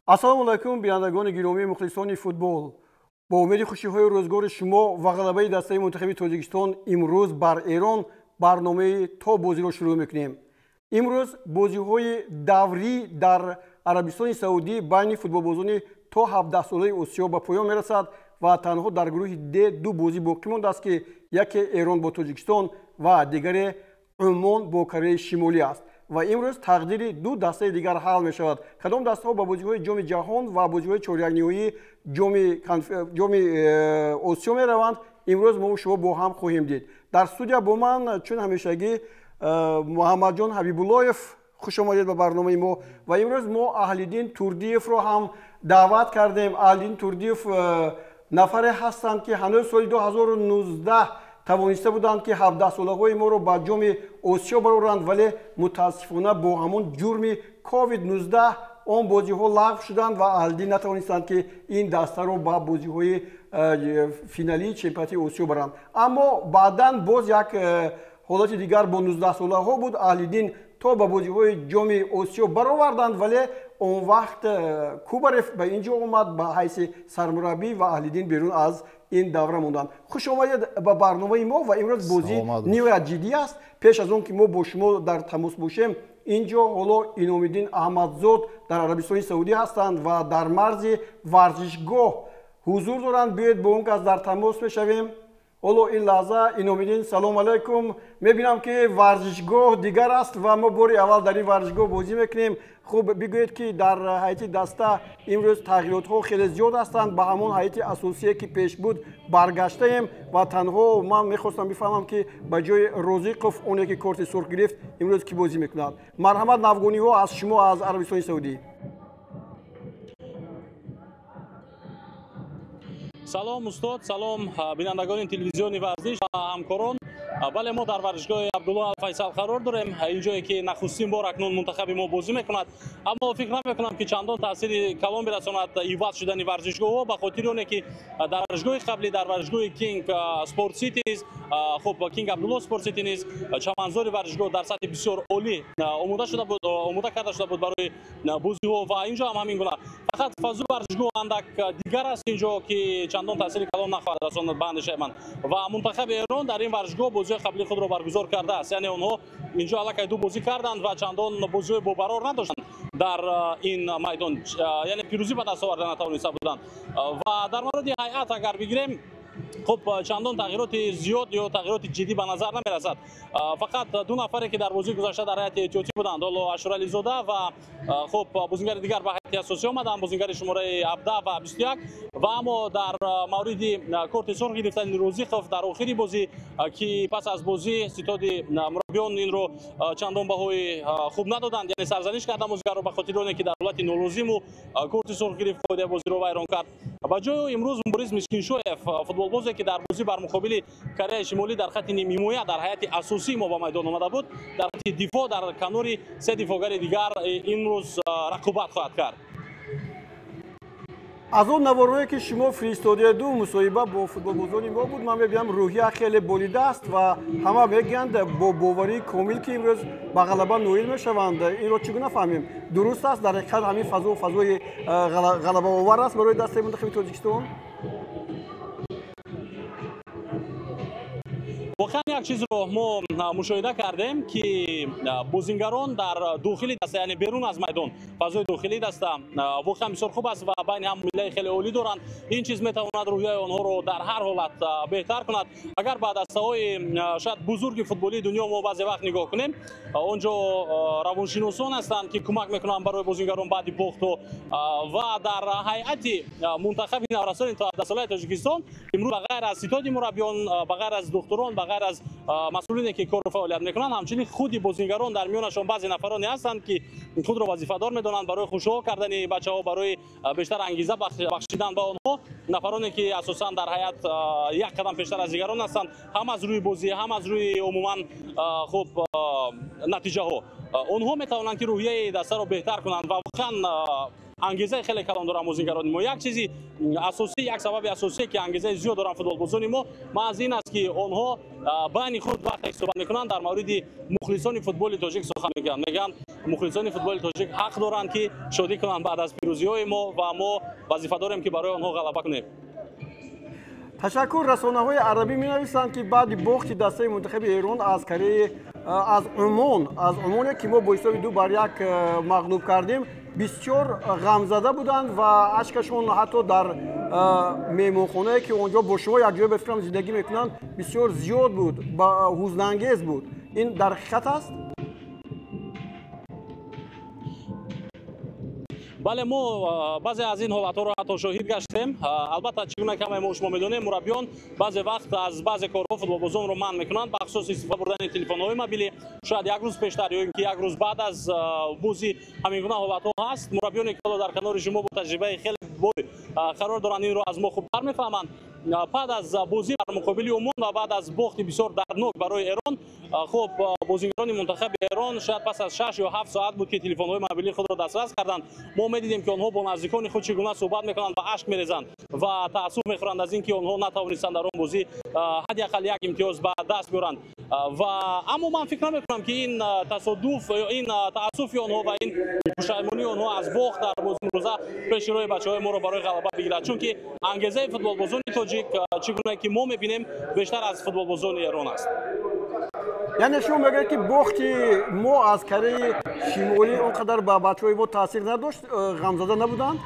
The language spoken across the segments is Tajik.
Ассалому алайкум, бинандагони гиромии мухлисони футбол. Бо умеди хушиҳои рӯзгори шумо ва ғалабаи дастаи мунтахаби Тоҷикистон имрӯз бар Эрон барномаи то бозиро шурӯъ мекунем. Имрӯз бозиҳои даврӣ дар Арабистони Саудӣ байни футболбозони то 17-солаи Осиё ба поён мерасад ва танҳо дар гурӯҳи Д ду бозӣ боқӣ мондааст, ки яке Эрон бо Тоҷикистон ва дигаре Умон бо Кореяи Шимолӣ аст. Ва имрӯз тақдири ду дастаи дигар ҳал мешавад. Кадом дастаҳо ба бозиҳои Ҷоми ҷаҳон ва бозиҳои чорякниҳоии Ҷоми Осиё мераванд, имрӯз мо шумо бо ҳам хоҳем дид. Дар студия бо ман чун ҳамешагӣ Муҳаммадҷон Ҳабибуллоев, хуш омадед ба барномаи мо. Ва имрӯз мо Аҳлиддин Турдиевро ҳам даъват кардем. Аҳлиддин Турдиев нафаре ҳастанд, ки ҳанӯз соли 2019 тавониста буданд, ки 17-солаҳои моро ба Ҷоми Осиё бароранд, вале мутаассифона бо ҳамон ҷурми COVID-19 он бозиҳо лағв шуданд ва Аҳлиддин натавонистанд, ки ин дастаро ба бозиҳои финалии чемпионати Осиё баранд. Аммо баъдан боз як ҳолати дигар бо 19-солаҳо буд. Аҳлиддин то ба бозиҳои Ҷоми Осиё бароварданд, вале он вақт Кубарев ба ин ҷо омад ба ҳайси сармураббӣ ва Аҳлиддин берун аз ин давра монданд. Хуш омадед ба барномаи мо ва имрӯз бозӣ ниҳоят ҷиддӣ аст. Пеш аз он ки мо бо шумо дар тамос бошем, ин ҷо ҳоло Иномиддин Аҳмадзод дар Арабистони Саудӣ ҳастанд ва дар марзи варзишгоҳ ҳузур доранд. Биёед бо он кас дар тамос мешавем. Ҳоло ин лаҳза Иномиддин, салом алайкум. Мебинам, ки варзишгоҳ дигар аст ва мо бори аввал дар ин варзишгоҳ бозӣ мекунем. Хуб, бигӯед, ки дар ҳайати даста имрӯз тағйиротҳо хеле зиёд ҳастанд, ба ҳамон ҳайати асосие, ки пеш буд, баргаштаем ва танҳо ман мехостам бифаҳмам, ки ба ҷои Розиқов, оне ки корти сурх гирифт, имрӯз кӣ бозӣ мекунад. Марҳамат, навгониҳо аз шумо аз Арабистони Саудӣ. Салом устод, салом бинандагони телевизиони варзиш ва ҳамкорон. Бале, мо дар варзишгоҳи Абдулло Алфайсал қарор дорем, ин ҷое ки нахустин бор акнун мунтахаби мо бозӣ мекунад. Аммо фикр намекунам, ки чандон таъсири калон бирасонад иваз шудани варзишгоҳҳо, ба хотири оне ки дар варзишгоҳи қаблӣ, дар варзишгоҳи Кинг Спорт Сити низ, хуб, Кинг Абдулло Спорт Сити низ чаманзори варзишгоҳ дар сатҳи бисёр олӣ омода шуда буд, омода карда шуда буд барои бозиҳо ва инҷо ҳам ҳамин гуна. Фақат фазои варзишгоҳ андак дигар аст инҷо, ки чандон таъсири калон нахоҳад расонд ба андешаи ман. Ва мунтахаби Эрон дар ин варзишгоҳ бозиҳои қаблии худро баргузор кардааст, яъне онҳо инҷо аллакай ду бозӣ карданд ва чандон бозиҳои бобарор надоштанд дар ин майдон, яъне пирӯзӣ ба даст оварда натавониста буданд. Ва дар мавриди ҳайат агар бигирем, хуб, чандон тағйироти зиёд ё тағйироти ҷиддӣ ба назар намерасад. Фақат ду нафаре, ки дар бозии гузашта дар ҳайати эҳтиётӣ буданд, ҳоло Ашурализода ва хуб бозингари дигар ба ҳайати асосӣ омаданд, бозингари шумораи 17 ва 21. Ва аммо дар мавриди корти сурх гирифтани Розиқов дар охири бозӣ, ки пас аз бозӣ ситоди мураббиён инро чандон баҳои хуб надоданд, яъне сарзаниш карданд бозигарро ба хотири оне ки дар ҳолати нолозиму корти сурх гирифт, қоидаи бозиро вайрон кард. Ба ҷои ӯ имрӯз Мубориз Мискиншоев, футболбозе ки дар бозӣ бар муқобили Кореяи Шимолӣ дар хатти нимҳимоя дар ҳайати асосии мо ба майдон омада буд, дар хатти дифоъ дар канори се дифоъгари дигар имрӯз рақобат хоҳад кард. Аз он наворҳое, ки шумо фиристодеду мусоҳиба бо футболбозони мо буд, ман мебинам, рӯҳия хеле болида аст ва ҳама мегӯянд бо боварии комил, ки имрӯз ба ғалаба ноил мешаванд. Инро чӣ гуна фаҳмем? Дуруст аст, дар ҳақиқат ҳамин фазо фазои ғалабаовар аст барои дастаи мунтахаби Тоҷикистон? Воқеан як чизро мо мушоҳида кардем, ки бозингарон дар дохили даста, яъне берун аз майдон, фазои дохилии даста воқеан бисёр хуб аст ва байни ҳам миллаи хеле олӣ доранд. Ин чиз метавонад рӯҳияи онҳоро дар ҳар ҳолат беҳтар кунад. Агар ба дастаҳои шояд бузурги футболии дунё мо баъзе вақт нигоҳ кунем, он ҷо равоншиносон ҳастанд, ки кӯмак мекунанд барои бозингарон баъди бохту. Ва дар ҳайати мунтахаби наврасони то 17-солаи Тоҷикистон имрӯз ба ғайр аз ситоди мураббиён, ба ғайр аз духтурон, ба ғайр аз масъулине, ки кору фаъолият мекунанд, ҳамчунин худи бозингарон дар миёнашон баъзе нафароне ҳастанд, ки худро вазифадор медонанд барои хушҳол кардани бачаҳо, барои бештар ангиза бахшидан ба онҳо. Нафароне, ки асосан дар ҳайат як қадам пештар аз дигарон ҳастанд, ҳам аз рӯи бозӣ, ҳам аз рӯи умуман хуб натиҷаҳо, онҳо метавонанд, ки рӯҳияи дастаро беҳтар кунанд. Ва воқеан Ангезаи хеле калон доранд бозигарони мо. Як чизи асосӣ, як сабаби асосие, ки ангезаи зиёд доранд футболбозони мо, маҳз ин аст, ки онҳо байни худ вақте суҳбат мекунанд, дар мавриди мухлисони футболи тоҷик сухан мегӯянд. Мегӯянд, мухлисони футболи тоҷик ҳақ доранд, ки шодӣ кунанд баъд аз пирӯзиҳои мо, ва мо вазифа дорем, ки барои онҳо ғалаба кунем. Ташаккур. Расонаҳои арабӣ менависанд, ки баъди бохти дастаи мунтахаби Эрон аз Кореи, аз Умон, аз Умоне, ки мо бо ҳисоби 2-1 мағлуб кардем, бисёр ғамзада буданд ва ашкашон ҳатто дар меҳмонхонае, ки он ҷо бо шумо якҷоя, ба фикрам, зиндагӣ мекунанд, бисёр зиёд буд, ҳузнангез буд. Ин дар ҳақиқат аст? Бале, мо баъзе аз ин ҳолатҳоро ҳатто шоҳид гаштем. Албатта, чӣ гуна каме мо шумо медонем, мураббиён баъзе вақт аз баъзе корҳо футболбозонро манъ мекунанд, бахусус истифода бурдани телефонҳои мобилӣ. Шояд як рӯз пештар ё ин ки як рӯз баъд аз бозӣ ҳамин гуна ҳолатҳо ҳаст. Мураббиёне, ки ҳоло дар канори шумо бо таҷрибаи хеле бой қарор доранд, инро аз мо хубтар мефаҳманд. Баъд аз бозӣ бар муқобили Умон ва баъд аз бохти бисёр дарднок барои Эрон, хуб, бозигарони мунтахаби Эрон шояд пас аз 6 ё 7 соат буд, ки телефонҳои мобилии худро дастрас карданд. Мо медидем, ки онҳо бо наздикони худ чӣ гуна суҳбат мекунанд ва ашк мерезанд ва таассуф мехӯранд аз ин ки онҳо натавонистанд дар он бозӣ ҳадди ақал як имтиёз ба даст биёранд. Ва аммо ман фикр намекунам, ки ин тасодуф ё ин таассуфи онҳо ва ин пушаймонии онҳо аз бохт дар бозии имрӯза пеши роҳи бачаҳои моро барои ғалаба бигирад, чунки ангезаи футболбозони тоҷик, чӣ гуна ки мо мебинем, бештар аз футболбозони Эрон аст. Яъне шумо мегӯед, ки бохти мо аз Кореяи Шимолӣ он қадар ба бачаҳои мо таъсир надошт, ғамзада набуданд?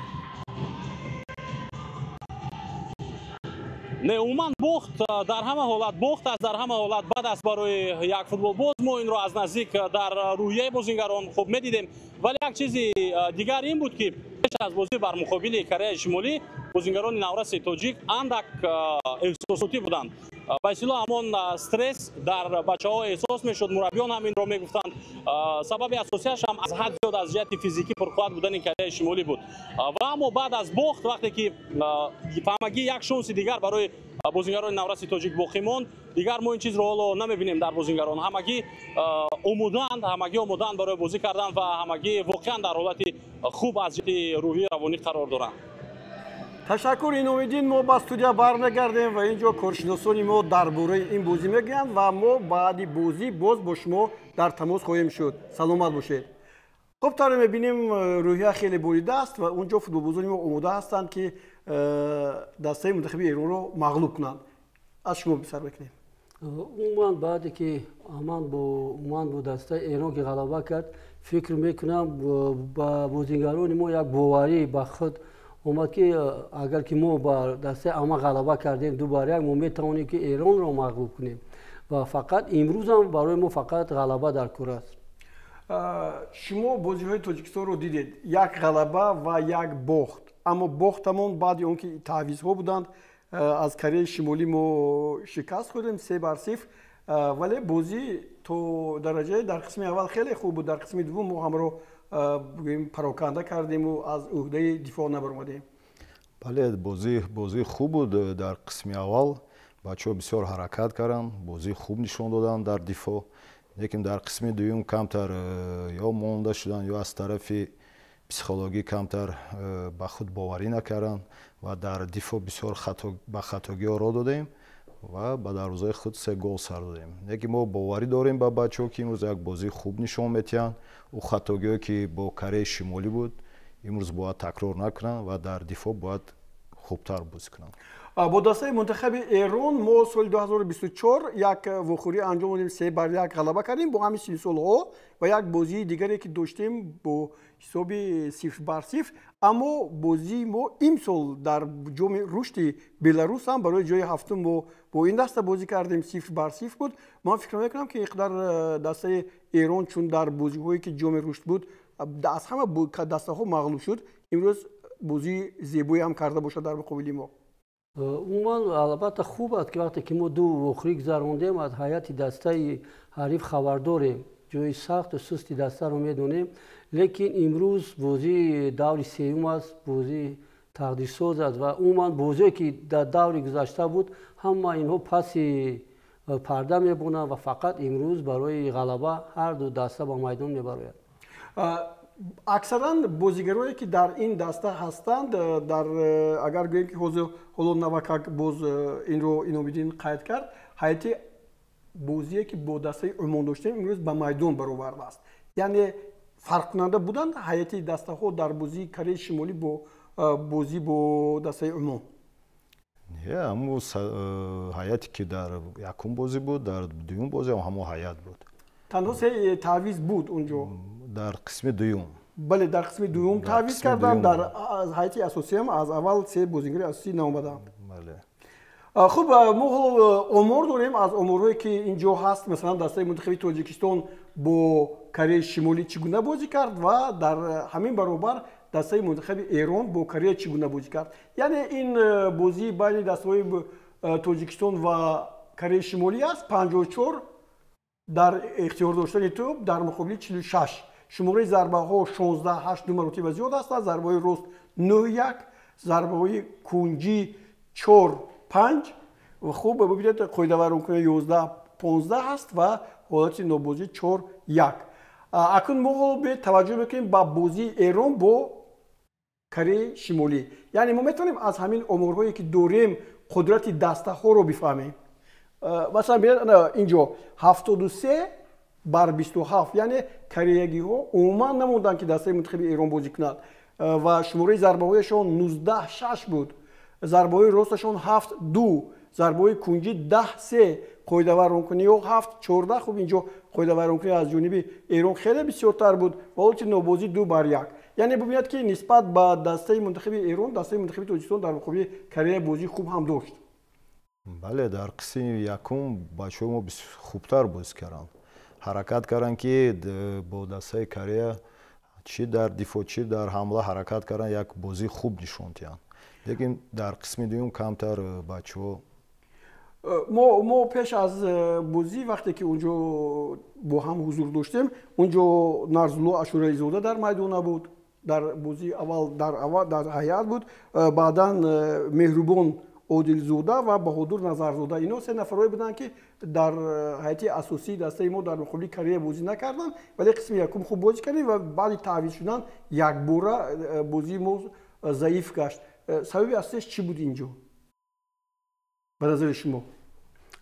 Не, умуман бохт дар ҳама ҳолат бохт аст, дар ҳама ҳолат бад аст барои як футболбоз. Мо инро аз наздик дар рӯҳияи бозингарон хуб медидем. Вале як чизи дигар ин буд, ки пеш аз бозӣ бар муқобили Кореяи Шимолӣ бозингарони навраси тоҷик андак эҳсосотӣ буданд. Ба истилоҳ, ҳамон стресс дар бачаҳо эҳсос мешуд. Мураббиён ҳам инро мегуфтанд. Сабаби асосияш ҳам аз ҳад зиёд аз ҷиҳати физикӣ пурқувват будани Кореяи Шимолӣ буд. Ва аммо баъд аз бохт, вақте ки ҳамагӣ як шонси дигар барои бозингарони навраси тоҷик боқӣ монд, дигар мо ин чизро ҳоло намебинем дар бозингарон. Ҳамагӣ омодаанд, ҳамагӣ омодаанд барои бозӣ кардан ва ҳамагӣ воқеан дар ҳолати хуб аз ҷиҳати рӯҳӣ, равонӣ қарор доранд. Ташаккур, Иномиддин. Мо ба студия бармегардем ва ин ҷо коршиносони мо дар бораи ин бозӣ мегӯянд ва мо баъди бозӣ боз бо шумо дар тамос хоҳем шуд. Саломат бошед. Хуб, тавре мебинем, рӯҳия хеле болида аст ва он ҷо футболбозони мо омода ҳастанд, ки дастаи мунтахаби Эронро мағлуб кунанд. Аз шумо сар мекунем. Умуман, баъде ки Аман бо Уман, бо дастаи Эрон ки ғалаба кард, фикр мекунам, ба бозингарони мо як боварӣ ба худ омад, ки агар ки мо ба дастаи Аман ғалаба кардем 2-1, мо метавонем, ки Эронро мағлуб кунем. Ва фақат имрӯзам барои мо фақат ғалаба дар кор аст. Шумо бозиҳои Тоҷикистонро дидед: як ғалаба ва як бохт. Аммо бохтамон баъди он ки таъвизҳо буданд, аз Кореяи Шимолӣ мо шикаст хӯрдем 3-0. Вале бозӣ то дараҷае дар қисми аввал хеле хуб буд. Дар қисми дуввум мо ҳамро, бигӯем, пароканда кардему аз ӯҳдаи дифоъ набаромадем. Бале, бозӣ хуб буд. Дар қисми аввал бачаҳо бисёр ҳаракат карданд, бозии хуб нишон доданд дар дифоъ, лекин дар қисми дуюм камтар ё монда шуданд, ё аз тарафи психологӣ камтар ба худ боварӣ накарданд ва дар дифоъ бисёр ба хатогиҳо роҳ додем ва ба дарвозаи худ се гол сар додем. Лекин мо боварӣ дорем ба бачаҳо, ки имрӯз як бозии хуб нишон медиҳанд. Ӯ хатогиҳое, ки бо Кореяи Шимолӣ буд, имрӯз бояд такрор накунанд ва дар дифоъ бояд хубтар бозӣ кунанд. Бо дастаи мунтахаби Эрон мо соли 2024 як вохӯрӣ анҷом додем, 3-1 ғалаба кардем бо ҳамин синсолҳо ва як бозии дигаре, ки доштем, бо ҳисоби 0-0. Аммо бозии мо имсол дар Ҷоми рушди Беларус ҳам барои ҷои ҳафтум мо бо ин даста бозӣ кардем, 0-0 буд. Ман фикр мекунам, ки ин қадар дастаи Эрон, чун дар бозиҳое, ки Ҷоми рушд буд, аз ҳама дастаҳо мағлуб шуд, имрӯз бозии зебое ҳам карда бошад дар муқобили мо. Умуман, албатта, хуб аст, ки вақте ки мо ду вохӯрӣ гузарондем, аз ҳайати дастаи ҳариф хабар дорем, ҷои сахту сусти дастаро медонем. Лекин имрӯз бозии даври сеюм аст, бозии тақдирсоз аст ва умуман бозие, ки дар даври гузашта буд, ҳама инҳо паси парда мебонанд ва фақат имрӯз барои ғалаба ҳар ду даста ба майдон мебарояд. Аксаран бозигарое ки дар ин даста ҳастанд, дар агар гӯем ки ҳозир ҳоло навакак боз инро Иномиддин қайд кард, ҳайати бозие ки бо дастаи Умон доштем, имрӯз ба майдон баровардааст. Яъне фарқкунанда буданд ҳайати дастаҳо дар бозии Кореяи Шимолӣ бо бозӣ бо дастаи Умон? Не, ҳамун ҳайате ки дар якум бозӣ буд, дар дуюм бозӣ ҳам ҳамон ҳайат буд. Танҳо се тавиз буд унҷо? Дар қисми дуюм. Бале, дар қисми дуюм тавиз карданд. Дар ҳайати асосиам аз аввал се бозигари асосӣ наомаданд. Бале. Хуб, мо ҳоло омор дорем. Аз оморҳое ки инҷо ҳаст, масалан, дастаи мунтахаби Тоҷикистон бо Кореяи Шимолӣ чӣ гуна бозӣ кард ва дар ҳамин баробар дастаи мунтахаби Эрон бо Корея чӣ гуна бозӣ кард. Яъне ин бозии байни дастаҳои Тоҷикистон ва Кореяи Шимолӣ аст: 54 дар ихтиёр доштани тӯб дар муқобили 46. Шумораи зарбаҳо 16-8, ду маротиба зиёд ҳастанд. Зарбаҳои рост 9-1, зарбаҳои кунҷӣ 4-5. Хуб, бибинед, қоидавайронкунӣ 11-15 ҳаст ва ҳолати нобозӣ 4-1. Акнун мо ҳоло таваҷҷӯҳ мекунем ба бозии Эрон бо Кореяи Шимолӣ. Яъне мо метавонем аз ҳамин оморҳое ки дорем қудрати дастаҳоро бифаҳмем. Масалан, бинед, инҷо 73 бар 27, яъне кореягиҳо умуман намонданд, ки дастаи мунтахаби Эрон бозӣ кунад, ва шумораи зарбаҳояшон 19-6 буд, зарбаҳои росташон 7-2, зарбаҳои кунҷӣ 10-3, қоидавайронкуниҳо 7-14. Хуб, инҷо қоидавайронкунӣ аз ҷониби Эрон хеле бисёртар буд ва ҳолати нобозӣ 2 бар 1. Яъне бибинед, ки нисбат ба дастаи мунтахаби Эрон дастаи мунтахаби Тоҷикистон дар муқобили Корея бозии хуб ҳам дошт. Бале, дар қисми якум бачаҳои мо хубтар бозӣ карданд, ҳаракат карданд, ки бо дастаи Корея чӣ дар дифоъ, чӣ дар ҳамла ҳаракат карданд, як бозии хуб нишон диҳанд, лекин дар қисми дуюм камтар бачаҳо Мо пеш аз бозӣ, вақте ки унҷо бо ҳам ҳузур доштем, унҷо Нарзулло Ашурализода дар майдон набуд. Дар бозии аввал дар аввал дар ҳайат буд, баъдан Меҳрубон Одилзода ва Баҳодур Назарзода. Ино се нафарое буданд, ки дар ҳайати асосии дастаи мо дар муқобили Корея бозӣ накарданд, вале қисми якум хуб бозӣ кардем ва баъди таъвиз шудан якбора бозии мо заиф гашт. Сабаби асосиаш чӣ буд инҷо ба назари шумо?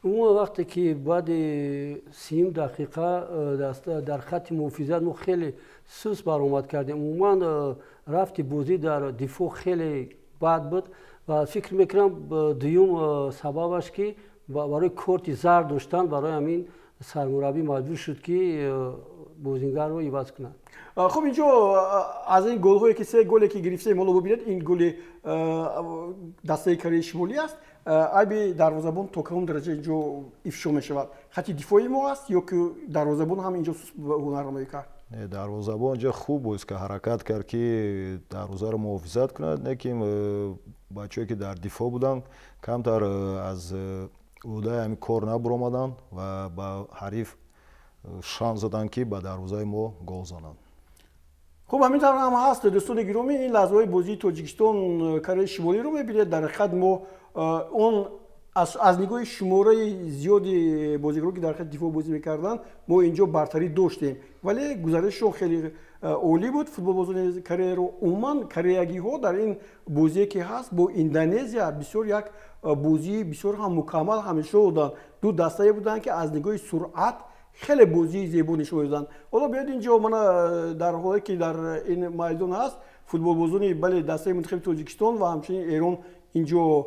Умуман, вақте ки баъди 30 дақиқа дар хатти муҳофизат мо хеле суст баромад кардем, умуман рафти бозӣ дар дифоъ хеле бад буд ва фикр мекунам, дуюм сабабаш ки барои корти зард доштан, барои ҳамин сармураббӣ маҷбур шуд, ки бозингарро иваз кунад. Хуб, инҷо аз ин голҳое ки, се голе ки гирифтем, ҳоло бибинед, ин голи дастаи Кореяи Шимолӣ аст. Айби дарвозабон то кадом дараҷа инҷо ифшо мешавад? Хати дифои мо аст ё ки дарвозабон ҳам инҷо ҳунарнамоӣ кард? Не, дарвозабон инҷо хуб боз ки ҳаракат кард, ки дарвозаро муҳофизат кунад, лекин бачаҳое ки дар дифоъ буданд, камтар аз ӯҳдаи ҳамин кор набаромаданд ва ба ҳариф шанс доданд, ки ба дарвозаи мо гол зананд. Хуб, ҳамин тавр ҳам ҳаст. Дӯстони гиромӣ, ин лаҳзаҳои бозии Тоҷикистон Кореяи Шимолиро мебинед. Дар ҳақиқат мо он аз нигоҳи шумораи зиёди бозигарон, ки дар хати дифоъ бозӣ мекарданд, мо инҷо бартарӣ доштем, вале гузаришшон хеле олӣ буд футболбозони Кореяро. Умуман, кореягиҳо дар ин бозие ки ҳаст бо Индонезия бисёр як бозии бисёр ҳам мукаммал ҳамеша доданд. Ду дастае буданд, ки аз нигоҳи суръат хеле бозии зебо нишон медоданд. Ҳоло биёед, инҷо мана дар ҳоле ки дар ин майдон ҳаст футболбозони, бале, дастаи мунтахаби Тоҷикистон ва ҳамчунин Эрон инҷо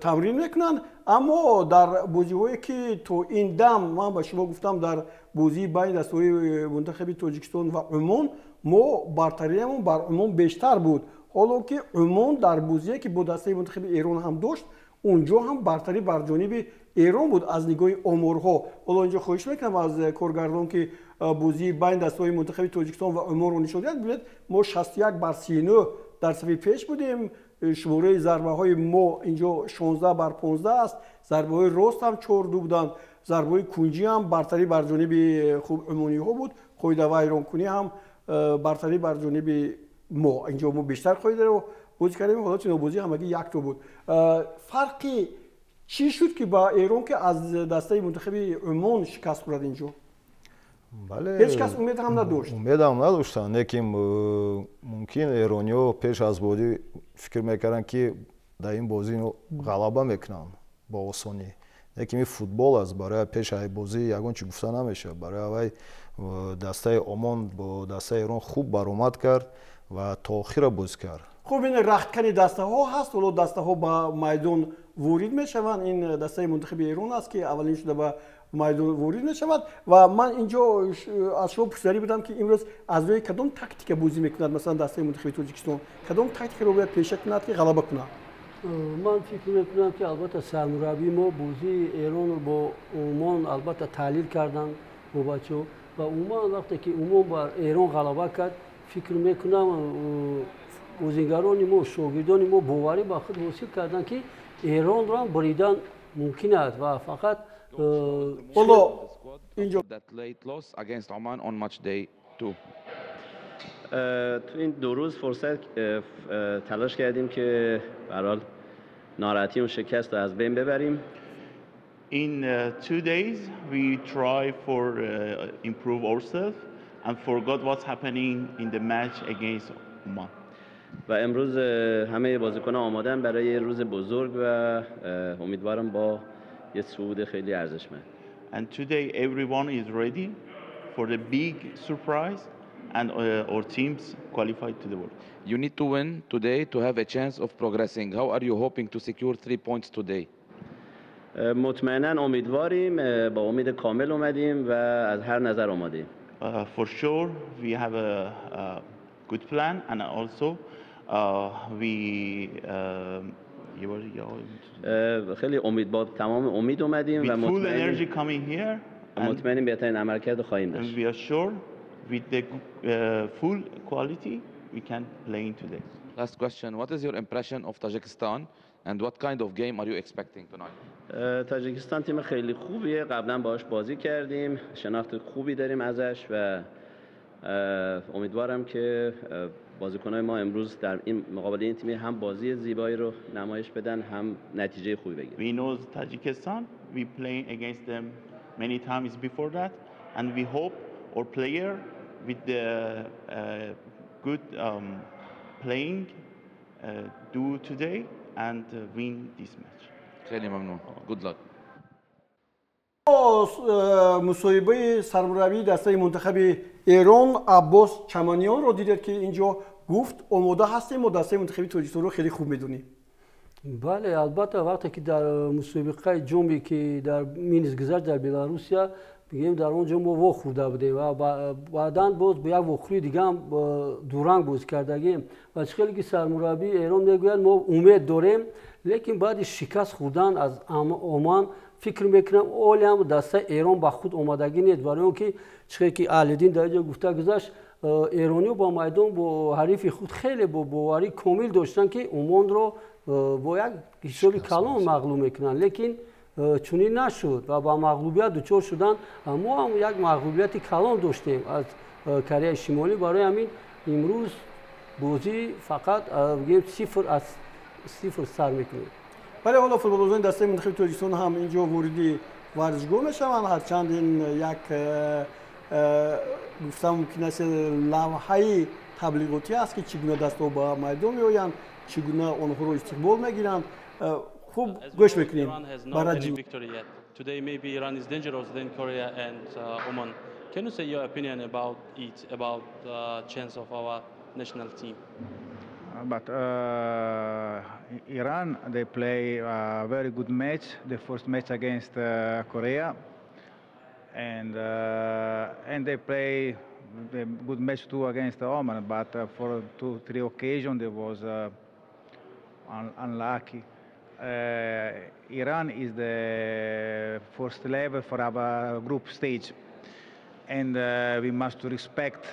тамрин мекунанд. Аммо дар бозиҳое ки то ин дам ман ба шумо гуфтам, дар бозии байни дастаҳои мунтахаби Тоҷикистон ва Умон мо бартариямон бар Умон бештар буд, ҳоло ки Умон дар бозие ки бо дастаи мунтахаби Эрон ҳам дошт, унҷо ҳам бартарӣ бар ҷониби Эрон буд аз нигоҳи оморҳо. Ҳоло инҷо хоҳиш мекунам аз коргардон, ки бозии байни дастаҳои мунтахаби Тоҷикистон ва Умонро нишон диҳад. Бибинед, мо 61 бар 39 дар сафи пеш будем. Шумораи зарбаҳои мо инҷо 16 бар 15 аст. Зарбаҳои рост ҳам 4-2 буданд, зарбаҳои кунҷӣ ҳам бартарӣ бар ҷониби, хуб, умониҳо буд. Қоидавайронкунӣ ҳам бартарӣ бар ҷониби мо, инҷо мо бештар қоидаро бозӣ кардем. Ҳолати нобозӣ ҳамагӣ якто буд. Фарқи чӣ шуд, ки ба Эрон, ки аз дастаи мунтахаби Умон шикаст хӯрад инҷо? Бале. Ҳеҷ кас умед ҳам надошт. Умедам надоштанд, лекин мумкин эрониҳо пеш аз бозӣ фикр мекарданд, ки дар ин бозӣ ғалаба мекунанд бо осонӣ. Лекин ин футбол аст, барои пеш аз бозӣ ягон чӣ гуфта намешавад. Барои аввай дастаи Омон бо дастаи Эрон хуб баромад кард ва то охира бозӣ кард. Хуб, ин рахткани дастаҳо ҳаст. Ҳоло дастаҳо ба майдон ворид мешаванд. Ин дастаи мунтахаби Эрон аст, ки аввалин шуда ба майдон ворид мешавад. Ва ман инҷо аз шумо пурсиданӣ будам, ки имрӯз аз рӯи кадом тактика бозӣ мекунад? Масалан, дастаи мунтахаби Тоҷикистон кадом тактикаро бояд пеша кунад, ки ғалаба кунад? Ман фикр мекунам, ки албатта сармураббии мо бозии Эронро бо Умон албатта таҳлил карданд бо бачаҳо. Ва умуман вақте ки Умон бар Эрон ғалаба кард, фикр мекунам, бозигарони мо, шогирдони мо боварӣ ба худ ҳосил карданд, ки Эронро ҳам буридан мумкин аст ва фақат ҳоло инҷо That late loss against Oman on match day two. تو این 2 روز فرصت تلاش کردیم که به هر حال ناراحتی اون شکست رو از بین ببریم. In 2 days, we try for improve ourselves and forgot what's happening in the match against Oman. و امروز همه بازیکنان آمادن برای روز بزرگ و امیدوارم با یه صعود خیلی ارزشمند. And today, everyone is ready for the big surprise and our teams qualified to the World. You need to win today to have a chance of progressing. How are you hoping to secure three points today? مطمئنا امیدواریم، با امید کامل اومدیم و از هر نظر آماده. For sure, we have a good plan and also we خیلی امید، با تمام امید اومدیم و مطمئنیم full energy coming here. مطمئنیم بهترین عملکرد رو خواهیم داشت. And we are sure with the full quality we can play in today. Last question. What is your impression of Tajikistan and what kind of game are you expecting tonight? تاجیکستان تیم خیلی خوبیه. قبلا باهاش بازی کردیم، شناخت خوبی داریم ازش و امیدوارم که بازیکنهای ما امروز در این مقابل این تیم هم بازی زیبایی رو نمایش بدن، هم نتیجه خوبی بگیرن. We know Tajikistan. We play against them many times before that and we hope our player with the good playing do today and win this match. خیلی ممنون. Good luck. Мусоҳибаи сармураббии дастаи мунтахаби Эрон Аббос Чаманиёнро дидед, ки инҷо гуфт: омода ҳастем, мо дастаи мунтахаби Тоҷикистонро хеле хуб медонем. Бале, албатта, вақте ки дар мусобиқаи ҷоме, ки дар Минск гузашт, дар Беларусия бигем, дар он ҷо мо вохӯрда будем ва баъдан боз бо як вохӯрии дигаам дуранг бозӣ кардагем. Ва чӣ хеле ки сармураббии Эрон мегӯяд, мо умед дорем, лекин баъди шикаст хӯрдан аз Оман, фикр мекунам, ҳолиам дастаи Эрон ба худ омадагӣ нест, барои он ки чӣ хеле ки Аҳлиддин дар ҷо гуфта гузашт, эрониҳо ба майдон бо ҳарифи худ хеле бо боварӣ комил доштанд, ки Умонро бо як ҳисоби калон мағлуб мекунанд, лекин чунин нашуд ва ба мағлубият дучор шуданд. Мо ҳам як мағлубияти калон доштем аз Кореяи Шимолӣ. Барои ҳамин имрӯз бозӣ фақат бигем, 0 аз 0 сар мекунем. Бале, ҳоло футболбозони дастаи мунтахаби Тоҷикистон ҳам инҷо вориди варзишгоҳ мешаванд. Ҳарчанд ин як гуфтан мумкин аст, лавҳаи таблиғотӣ аст, ки чӣ гуна дастаҳо ба майдон меоянд, чӣ гуна онҳоро истиқбол мегиранд. Хуб, гӯш мекунем ба радио. Today maybe Iran is dangerous than Korea and Oman. Can you say your opinion about it, about the chance of our national team? But Iran, they play a very good match, the first match against Korea, and they play the good match too against Oman. But for two, three occasions, they was unlucky. Iran is the first level for our group stage, and we must respect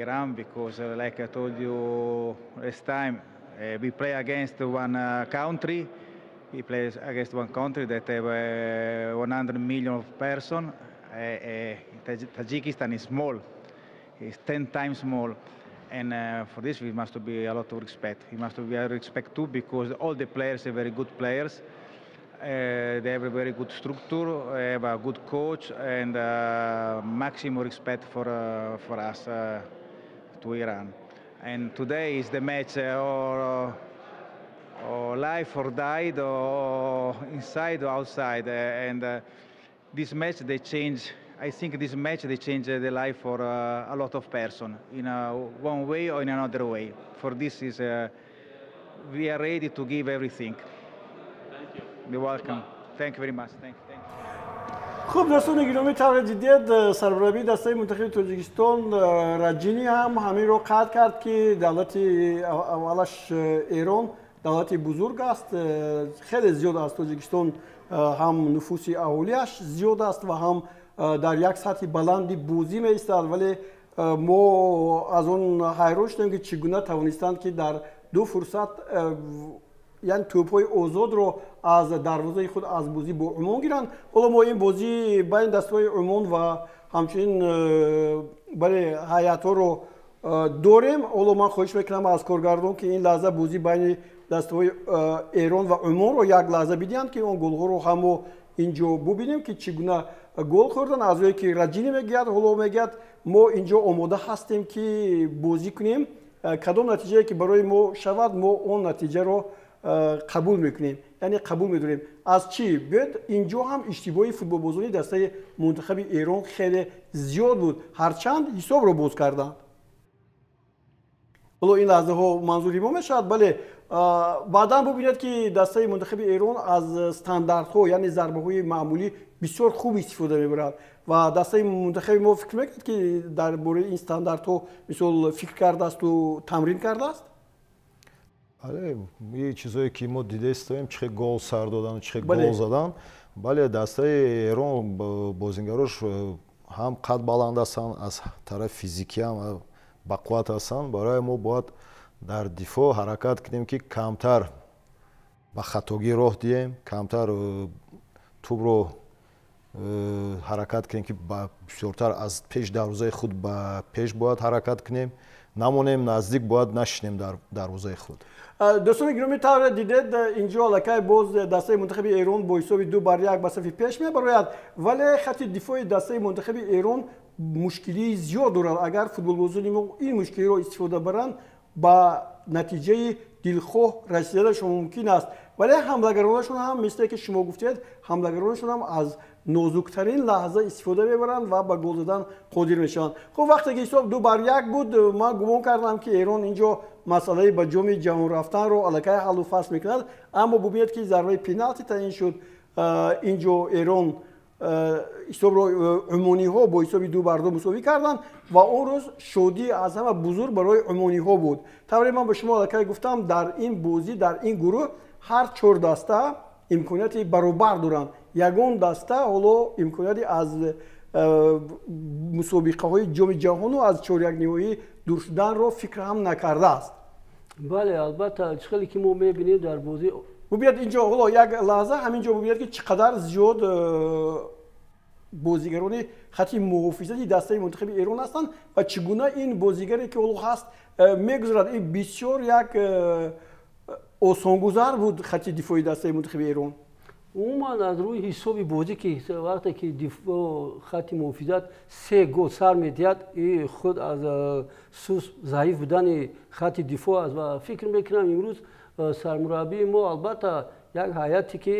Iran because, like I told you last time, we play against one country. We play against one country that have 100 million of person. Tajikistan is small. It's 10 times small. And for this, we must be a lot of respect. We must be a respect too because all the players are very good players. They have a very good structure, have a good coach, and maximum respect for us to Iran. And today is the match or life or died, or inside or outside. And this match they change. I think this match they change the life for a lot of person in one way or in another way. For this is we are ready to give everything. Thank you. You're welcome. Thank you very much. Thank you. Thank you. Хуб, дӯстони гиромӣ, тавре дидед, сармураббии дастаи мунтахаби Тоҷикистон Раҷинӣ ҳам ҳаминро қайд кард, ки давлати аввалаш Эрон давлати бузург аст, хеле зиёд аз Тоҷикистон ҳам нуфуси аҳолиаш зиёд аст ва ҳам дар як сатҳи баланди бозӣ меистад, вале мо аз он ҳайрон шудем, ки чӣ гуна тавонистанд, ки дар ду фурсат, яъне тӯбҳои озодро аз дарвозаи худ аз бозӣ бо Умон гиранд. Ҳоло мо ин бозӣ байни дастаҳои Умон ва ҳамчунин бале, ҳайатҳоро дорем. Ҳоло ман хоҳиш мекунам аз коргардон, ки ин лаҳза бозӣ байни дастаҳои Эрон ва Умонро як лаҳза бидиҳанд, ки он голҳоро ҳам мо инҷо бубинем, ки чӣ гуна гол хӯрдан. Аз рӯе ки Раҷинӣ мегӯяд, ҳоло мегӯяд, мо инҷо омода ҳастем, ки бозӣ кунем, кадом натиҷае ки барои мо шавад, мо он натиҷаро қабул мекунем, яъне қабул медорем. Аз чӣ биёед, инҷо ҳам иштибоҳи футболбозони дастаи мунтахаби Эрон хеле зиёд буд, ҳарчанд ҳисобро боз карданд. Ҳоло ин лаҳзаҳо манзури мо мешавад. Бале, баъдан бубинед, ки дастаи мунтахаби Эрон аз стандартҳо, яъне зарбаҳои маъмулӣ бисёр хуб истифода мебарад ва дастаи мунтахаби мо фикр мекунад, ки дар бораи ин стандартҳо мисол фикр кардаасту тамрин кардааст. Бале, чизое ки мо дидаистоем, чӣ хел гол сар додану чӣ хел гол задан. Бале, дастаи Эрон бозингарош ҳам қад баланд ҳастанд, аз тарафи физикӣ ҳам бақувват ҳастанд. Барои мо бояд дар дифоъ ҳаракат кунем, ки камтар ба хатогӣ роҳ диҳем, камтар тӯбро ҳаракат кунем, ки бисёртар аз пеш дарвозаи худ ба пеш бояд ҳаракат кунем, намонем наздик, бояд нашинем дар дарвозаи худ. Дӯстони гиромӣ, тавре дидед, инҷо аллакай боз дастаи мунтахаби Эрон бо ҳисоби 2-1 ба сафи пеш мебарояд, вале хати дифои дастаи мунтахаби Эрон мушкилии зиёд дорад. Агар футболбозони мо ин мушкилиро истифода баранд, ба натиҷаи дилхоҳ расиданашон мумкин аст. Вале ҳамлагаронашон ҳам, мисле ки шумо гуфтед, ҳамлагаронашон ҳам аз нозуктарин лаҳза истифода мебаранд ва ба гол задан қодир мешаванд. Хуб, вақте ки ҳисоб 2-1 буд, ман гумон кардам, ки Эрон инҷо масъалаи ба ҷоми ҷаҳон рафтанро аллакай ҳаллу фасл мекунад, аммо бубинед, ки зарбаи пеналти таъин шуд. Инҷо Эрон ҳисобро, умониҳо бо ҳисоби 2-2 мусовӣ карданд ва он рӯз шодӣ аз ҳама бузург барои умониҳо буд. Тавре ман ба шумо аллакай гуфтам, дар ин бозӣ, дар ин гурӯҳ ҳар чор даста имконияти баробар доранд. Ягон даста ҳоло имконияти аз мусобиқаҳои ҷоми ҷаҳону аз чорякниҳоӣ дур шуданро фикр ҳам накардааст. Бале, албатта, чӣ хеле ки мо мебинем дар бозӣ. Бубинед, инҷо ҳоло як лаҳза ҳамин ҷо бубинед, ки чӣ қадар зиёд бозигарони хати муҳофизати дастаи мунтахаби Эрон ҳастанд ва чӣ гуна ин бозигаре ки ҳоло ҳаст мегузарад. Ин бисёр як осонгузар буд хати дифои дастаи мунтахаби Эрон. Умуман, аз рӯи ҳисоби бозӣ, ки вақте ки хати муҳофизат се гол сар медиҳад, и худ аз суст заиф будани хати дифоъ аст. Ва фикр мекунам, имрӯз сармураббии мо албатта як ҳайате ки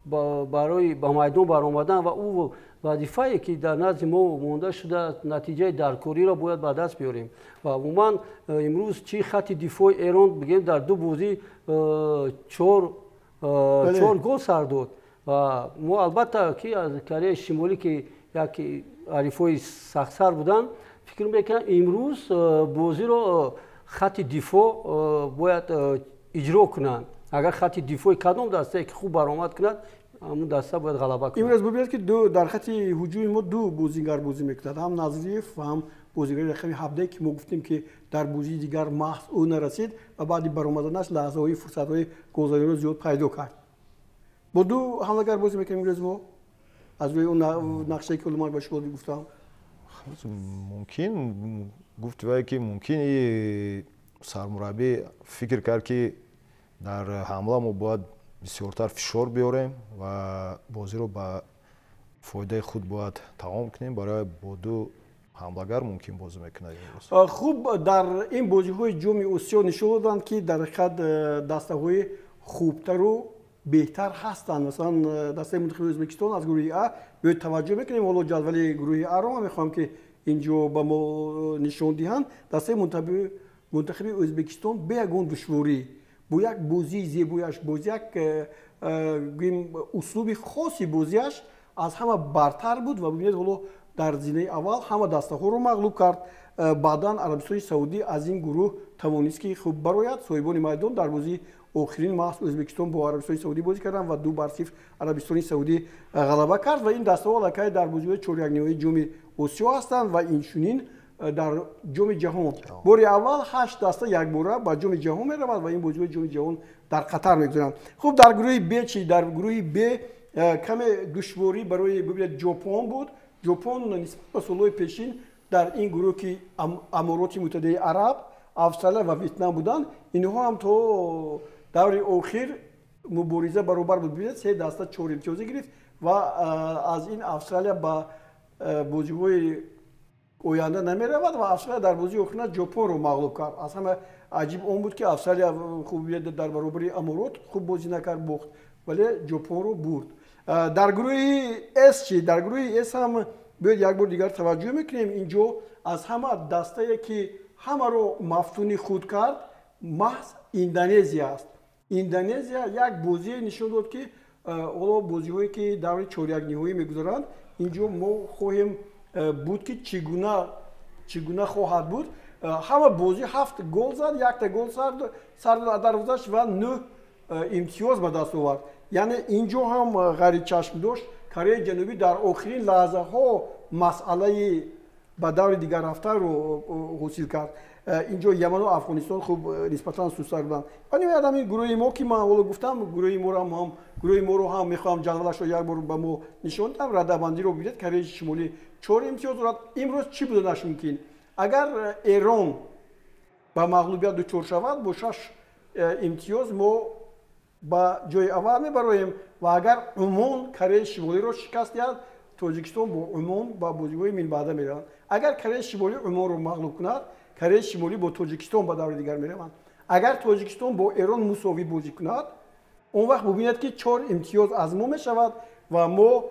барои ба майдон баромадан ва ӯ вазифае ки дар назди мо монда шудааст, натиҷаи даркориро бояд ба даст биёрем. Ва умуман имрӯз чӣ хати дифои Эрон бигем, дар ду бозӣ чор гол сар дод ва мо албатта ки аз Кореяи Шимолӣ, ки як ҳарифҳои сахтсар буданд, фикр мекунам, имрӯз бозиро хати дифоъ бояд иҷро кунанд. Агар хати дифои кадом дастае ки хуб баромад кунад, ҳамун даста бояд ғалаба кунад. Имрӯз бубинед, ки дар хати ҳуҷуми мо ду бозингар бозӣ мекунад, ҳам Назриев ва ҳам бозигари рақами 17, ки мо гуфтем, ки дар бозии дигар маҳз ӯ нарасид ва баъди баромаданаш лаҳзаҳои фурсатҳои голзаниро зиёд пайдо кард. Бо ду ҳамлагар бозӣ мекунем имрӯз мо аз рӯи он нақшае ки ман ба шумо гуфтам. Мумкин гуфти вай, ки мумкин сармураббӣ фикр кард, ки дар ҳамла мо бояд Бисёртар фишор биёрем ва бозиро ба фоидаи худ бояд тамом кунем. Барои бо ду ҳамлагар мумкин бозӣ мекунад имрӯз. Хуб, дар ин бозиҳои Ҷоми Осиё нишон доданд, ки дар ҳақиқат дастаҳои хубтару беҳтар ҳастанд. Масалан, дастаи мунтахаби Ӯзбекистон аз гурӯҳи А, биёед таваҷҷӯҳ мекунем ҳоло ҷадвали гурӯҳи Аро, ман мехоҳам, ки инҷо ба мо нишон диҳанд. Дастаи мунтахаби Ӯзбекистон бе ягон душворӣ, бо як бозии зебояш, бо як гӯем услуби хоси бозиаш аз ҳама бартар буд ва бибинед, ҳоло дар зинаи аввал ҳама дастаҳоро мағлуб кард. Баъдан Арабистони Саудӣ аз ин гурӯҳ тавонист, ки хуб барояд. Соҳибони майдон дар бозии охирин маҳз Ӯзбекистон бо Арабистони Саудӣ бозӣ карданд ва 2-0 Арабистони Саудӣ ғалаба кард ва ин дастаҳо аллакай дар бозиҳои чорякниҳоии Ҷоми Осиё ҳастанд ва инчунин дар Ҷоми Ҷаҳон. Бори аввал ҳашт даста якбора ба Ҷоми Ҷаҳон меравад ва ин бозиҳои Ҷоми Ҷаҳон дар Қатар мегузаранд. Хуб, дар гурӯҳи Б чи? Дар гурӯҳи Б каме душворӣ барои, бибинед, Ҷопон буд. Ҷопон нисбат ба солҳои пешин дар ин гурӯҳ, ки Амороти Муттаҳидаи Араб, Австралия ва Ветнам буданд, инҳо ҳам то даври охир мубориза баробар буд. Бибинед, се даста чор имтиёзӣ гирифт ва аз ин Австралия ба бозиҳои оянда намеравад ва Австралия дар бозии охирина Ҷопонро мағлуб кард. Аз ҳама аҷиб он буд, ки Австралия, хуб, дар баробари Аморот хуб бозӣ накард, бохт, вале Ҷопонро бурд. Дар гурӯҳи С чи? Дар гурӯҳи С ҳам биёед як бор дигар таваҷҷӯҳ мекунем. Инҷо аз ҳама дастае, ки ҳамаро мафтуни худ кард, маҳз Индонезия аст. Индонезия як бозие нишон дод, ки ҳоло бозиҳое, ки даври чорякниҳоӣ мегузаранд, инҷо мо хоҳем буд, ки чӣ гуна хоҳад буд. Ҳама бозӣ ҳафт гол зад, якта гол сар дод аз дарвозаш ва нӯҳ имтиёз ба даст овард. Яъне инҷо ҳам ғайричашм дошт. Кореяи Ҷанубӣ дар охирин лаҳзаҳо масъалаи ба даври дигар рафтанро ҳосил кард. Инҷо Яману Афғонистон хуб нисбатан сустар буданд. Ва ниҳоят ҳамин гурӯҳи мо, ки ман ҳоло гуфтам, гурӯҳи моро ҳам мехоҳам ҷадвалашро як бор ба мо нишон диҳам. Радабандиро бибинед: Кореяи Шимолӣ чор имтиёз дорад. Имрӯз чӣ буданаш мумкин? Агар Эрон ба мағлубият дучор шавад, бо шаш имтиёз мо ба ҷои аввал мебароем ва агар Умон Кореяи Шимолиро шикаст диҳад, Тоҷикистон бо Умон ба бозиҳои минбаъда мераванд. Агар Кореяи Шимолӣ Умонро мағлуб кунад, Кореяи Шимолӣ бо Тоҷикистон ба даври дигар мераванд. Агар Тоҷикистон бо Эрон мусовӣ бозӣ кунад, он вақт бубинед, ки чор имтиёз аз мо мешавад ва мо,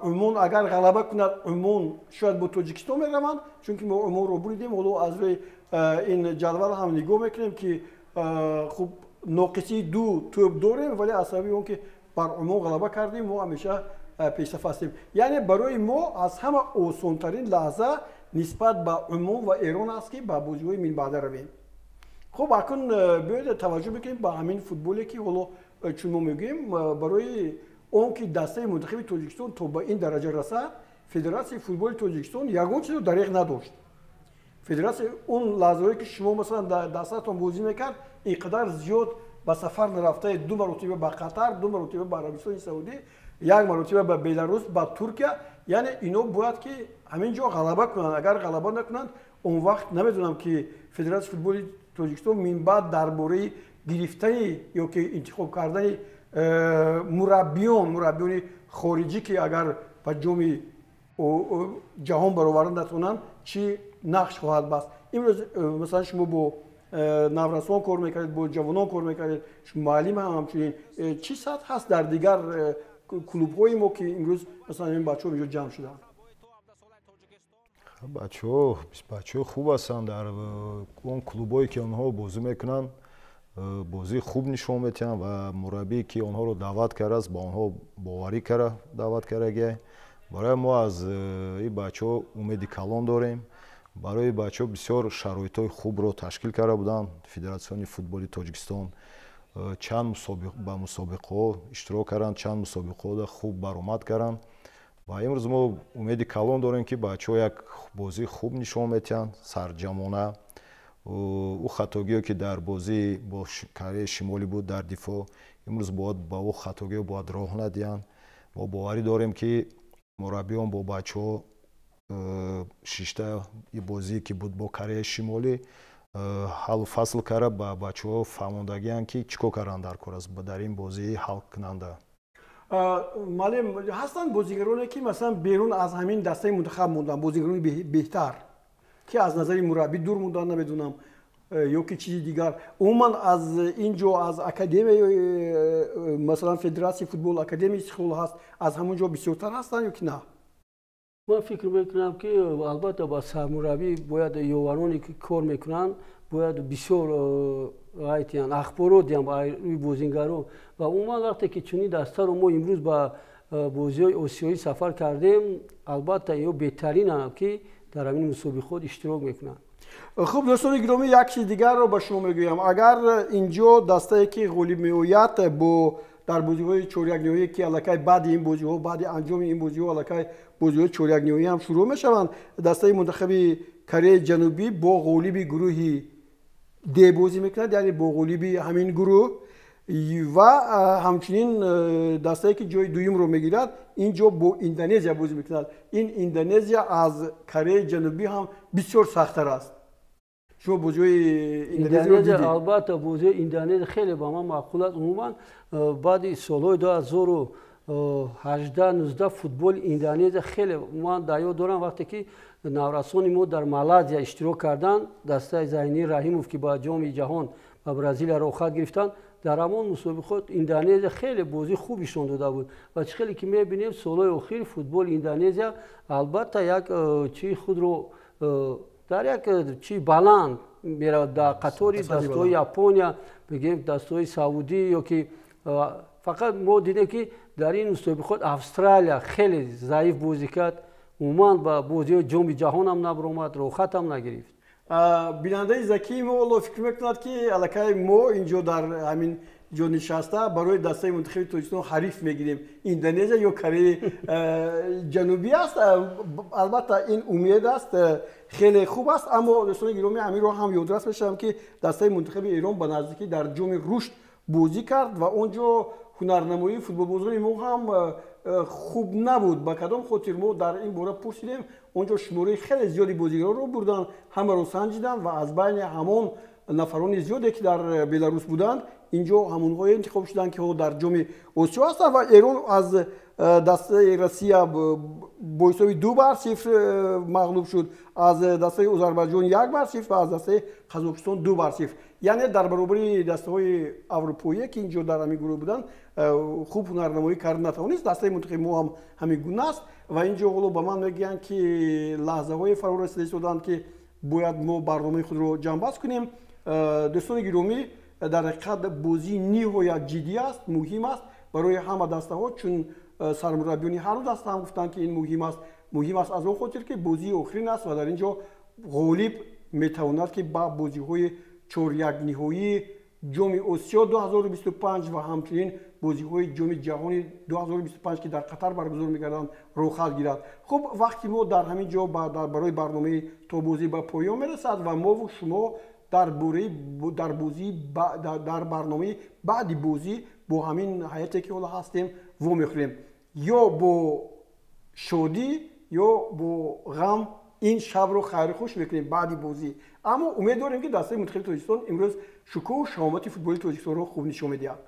Умон агар ғалаба кунад, Умон шояд бо Тоҷикистон мераванд, чунки мо Умонро буридем. Ҳоло аз рӯи ин ҷадвал ҳам нигоҳ мекунем, ки хуб, ноқисии ду тӯб дорем, вале аз сабаби он ки бар Умон ғалаба кардем, мо ҳамеша пешсаф ҳастем. Яъне барои мо аз ҳама осонтарин лаҳза нисбат ба Умон ва Эрон аст, ки ба бозиҳои минбаъда равем. Хуб, акнун биёед таваҷҷӯҳ бикунем ба ҳамин футболе, ки ҳоло чун мо мегӯем, барои он ки дастаи мунтахаби Тоҷикистон то ба ин дараҷа расад, Федератсияи футболи Тоҷикистон ягон чизро дареғ надошт. Федератсия он лаҳзаҳое, ки шумо масалан дастаатон бозӣ мекард, ин қадар зиёд ба сафар нарафтаед: ду маротиба ба Қатар, ду маротиба ба Арабистони Саудӣ, як маротиба ба Беларус, ба Туркия. Яъне ино бояд ки ҳамин ҷо ғалаба кунанд. Агар ғалаба накунанд, он вақт намедонам, ки Федератсияи футболи Тоҷикистон минбаъд дар бораи гирифтани ё ки интихоб кардани мураббиёни хориҷӣ, ки агар ба Ҷоми Ҷаҳон бароварда натавонанд, чӣ нақш хоҳад баст. Имрӯз масалан шумо бо наврасон кор мекардед, бо ҷавонон кор мекардед, шумо муаллим ҳам ҳамчунин. Чӣ сатҳ ҳаст дар дигар клубҳои мо, ки имрӯз масалан ин бачаҳо инҷо ҷамъ шуданд? Бачаҳо хуб ҳастанд. Дар он клубҳое, ки онҳо бозӣ мекунанд, бозии хуб нишон медиҳанд ва мураббие, ки онҳоро даъват кардааст, ба онҳо боварӣ кара даъват кардагиай. Барои мо аз ин бачаҳо умеди калон дорем. Барои бачаҳо бисёр шароитҳои хубро ташкил карда буданд Федератсиони футболи Тоҷикистон. Чанд ба мусобиқаҳо иштирок карданд, чанд мусобиқаҳода хуб баромад карданд ва имрӯз мо умеди калон дорем, ки бачаҳо як бозии хуб нишон медиҳанд сарҷамона. Ӯ хатогиҳо, ки дар бозӣ бо Кореяи Шимолӣ буд дар дифоъ, имрӯз бояд ба ӯ хатогиҳо бояд роҳ надиҳанд. Мо боварӣ дорем, ки мураббиён бо бачаҳо шишта бозие, ки буд бо Кореяи Шимолӣ. ҳаллу фасл карда, ба бачаҳо фаҳмондагианд, ки чӣ кор кардан дар кор аст дар ин бозии ҳалкунанда. Маълим, ҳастанд бозигароне, ки масалан берун аз ҳамин дастаи мунтахаб монданд, бозигарони беҳтар, ки аз назари мураббӣ дур монданд, намедонам, ё ки чизи дигар. Умуман, аз ин ҷо, аз академия, масалан федератсияи футбол, академияи Истиқлол ҳаст, аз ҳамон ҷо бисёртар ҳастанд ё ки на? Ман фикр мекунам, ки албатта ба сармураббӣ бояд ёвароне, ки кор мекунанд, бояд бисёр айтиянд, ахборот диҳанд ба рӯи бозингарон. Ва умуман, вақте ки чунин дастаро мо имрӯз ба бозиҳои осиёӣ сафар кардем, албатта ё беҳтаринанд, ки дар ҳамин мусобиқот иштирок мекунанд. Хуб, дӯстони гиромӣ, як чизи дигарро ба шумо мегӯям. Агар инҷо дастае, ки ғолиб меояд, бо дар бозиҳои чорякниҳоӣ, ки аллакай баъди ин бозиҳо, баъди анҷоми ин бозиҳо аллакай бозиҳои чорякниҳоӣ ҳам шурӯъ мешаванд, дастаи мунтахаби Кореяи Ҷанубӣ бо ғолиби гурӯҳи Д бозӣ мекунад, яъне бо ғолиби ҳамин гурӯҳ, ва ҳамчунин дастае, ки ҷои дуюмро мегирад, ин ҷо бо Индонезия бозӣ мекунад. Ин Индонезия аз Кореяи Ҷанубӣ ҳам бисёр сахттар аст. Шумо бозиҳои Индонезияро дидед? Албатта, бозиҳои Индонезия хеле ба ман маъқул аст. Умуман, баъди солҳои 2018, 19 футболи Индонезия хеле ман дар ёд дорам, вақте ки наврасони мо дар Малайзия иштирок карданд, дастаи Зайни Раҳимов, ки ба Ҷоми ҷаҳон ба Бразилия роҳхат гирифтанд, дар ҳамон мусобиқот Индонезия хеле бозии хуб нишон дода буд. Ва чӣ хеле ки мебинем, солҳои охир футболи Индонезия албатта як чии худро дар як чи баланд меравад, дар қатори дастҳои Япония, бигем, дастҳои Саудӣ. Ё ки фақат мо дидем, ки дар ин мусобиқот Австралия хеле заиф бозӣ кард, умуман ба бозиҳои Ҷоми ҷаҳонам набаромад, роҳхатам нагирифт. Бинандаи закии мо ҳоло фикр мекунад, ки аллакай мо инҷо дар ҳамин ҷо нишаста барои дастаи мунтахаби Тоҷикистон ҳариф мегирем, Индонезия ё Кореяи Ҷанубӣ аст. Албатта, ин умед аст, хеле хуб аст. Аммо, дӯстони гиромӣ, ҳаминро ҳам ёдрас мешавам, ки дастаи мунтахаби Эрон ба наздикӣ дар Ҷоми рушд бозӣ кард ва он ҷо ҳунарнамоии футболбозони мо ҳам хуб набуд. Ба кадом хотир, мо дар ин бора пурсидем. Он ҷо шумораи хеле зиёди бозигаронро бурданд, ҳамаро санҷиданд ва аз байни ҳамон нафарони зиёде, ки дар Беларус буданд, инҷо ҳамонҳое интихоб шуданд, ки дар Ҷоми Осиё ҳастанд. Ва Эрон аз дастаи Россия бо ҳисоби 2-0 мағлуб шуд, аз дастаи Озарбайҷон 1-0 ва аз дастаи Қазоқистон 2-0. Яъне дар баробари дастаҳои аврупоие, ки инҷо дар ҳамин гурӯҳ буданд, хуб ҳунарнамоӣ карда натавонист. Дастаи мунтахаби мо ҳам ҳамин гуна аст. Ва инҷо ҳоло ба ман мегӯянд, ки лаҳзаҳое фаро расида истоданд, ки бояд мо барномаи худро ҷамъбаст кунем. Дӯстони гиромӣ, дар ҳақиқат бозӣ ниҳоят ҷиддӣ аст, муҳим аст барои ҳама дастаҳо, чун сармураббиёни ҳарду даста ҳам гуфтанд, ки ин муҳим аст. Муҳим аст аз он хотир, ки бозии охирин аст ва дар ин ҷо ғолиб метавонад, ки ба бозиҳои чорякниҳоии Ҷоми Осиё 2025 ва ҳамчунин бозиҳои Ҷоми ҷаҳони 2025, ки дар Қатар баргузор мегарданд, роҳхат гирад. Хуб, вақти мо дар ҳамин ҷо барои барномаи То бозӣ ба поён мерасад ва мову шумо дар бораи дар бозии дар барномаи баъди бозӣ бо ҳамин ҳайате, ки ҳоло ҳастем, вомехӯрем. Ё бо шодӣ, ё бо ғам ин шабро хайру хуш мекунем баъди бозӣ. Аммо умед дорем, ки дастаи мунтахаби Тоҷикистон имрӯз шукӯҳу шаҳомати футболи Тоҷикистонро хуб нишон медиҳад.